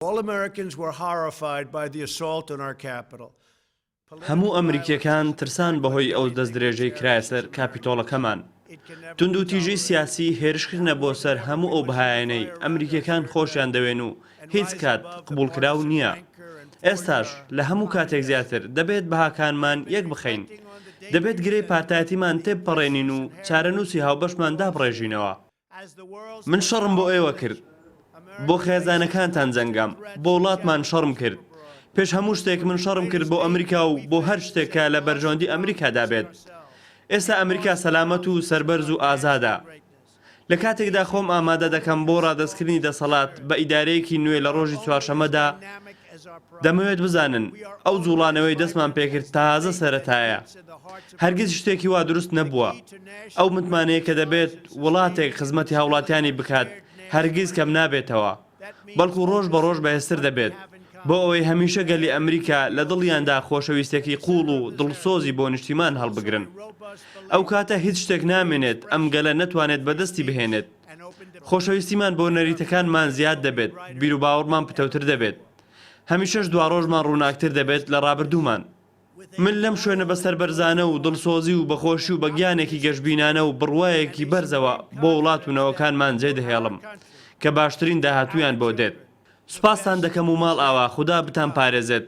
All Americans were horrified by the assault on our Capitol. هەموو ئەمریکییەکان ترسان بەهۆی ئەو دەستدرێژەی کرایە سەر کاپیتۆڵەکەمان. توندوتیژی سیاسی هێرشکردنە بۆ سەر هەموو ئەو بەهایانەی ئەمریکییەکان خۆشیان دەوێن و هیچ کات قبوڵکراو نییە. ئێستاش لە هەموو کاتێک زیاتر دەبێت بەهاکانمان یەکبخەین. دەبێت گرێی پارتایەتیمان تێبپەڕێنین و چارەنووسی هاوبەشمان دابڕێژینەوە. من شەڕم بۆ ئێوە کرد، بۆ خێزانەکانتان جەنگام، بۆ وڵاتمان شەڕم کرد. پێش هەموو شتێک من شەڕم کرد بۆ ئەمریکا و بۆ هەر شتێک کە لە بەرژەوەندی ئەمریکادا بێت. ئێستا ئەمریکا سەلامەت و سەربەرز و ئازادە. لە کاتێکدا خۆم ئامادە دەکەم بۆ ڕادەستکردنی دەسەڵات بە ئیدارەیەکی نوێ لە ڕۆژی چوارشەممەدا، دەمەوێت بزانن ئەو جوڵانەوەی دەستمان پێکرد تازە سەرەتایە. هەرگیز شتێکی وا دروست نەبووە. ئەو متمانەیە کە دەبێت وڵاتێک خزمەتی هاوڵاتیانی بکات هەرگیز کەم نابێتەوە، بەڵکو ڕۆژ بە ڕۆژ بەهێزتر دەبێت، بۆ ئەوەی هەمیشە گەلی ئەمریکا لە دڵیاندا خۆشەویستێکی قووڵ و دڵسۆزی بۆ نیشتیمان هەڵبگرن. ئەو کاتە هیچ شتێک نامێنێت ئەم گەلە نەتوانێت بەدەستی بهێنێت. خۆشەویستیمان بۆ نەریتەکانمان زیاد دەبێت، بیروباوەڕمان پتەوتر دەبێت. هەمیشەش دواڕۆژمان ڕووناکتر دەبێت لە ڕابردوومان. من لەم شوێنە بە سەربەرزانە و دڵسۆزی و بە خۆشی و بە گیانێکی گەشبینانە و بڕوایەکی بەرزەوە بۆ وڵات و نەوەکانمان جێدەهێڵم کە باشترین داهاتوویان بۆ دێت. سوپاستان دەکەم و ماڵئاوا، خودا بتانپارێزێت.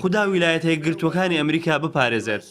خودا ویلایەتە یەکگرتووەکانی ئەمریکا بپارێزێت.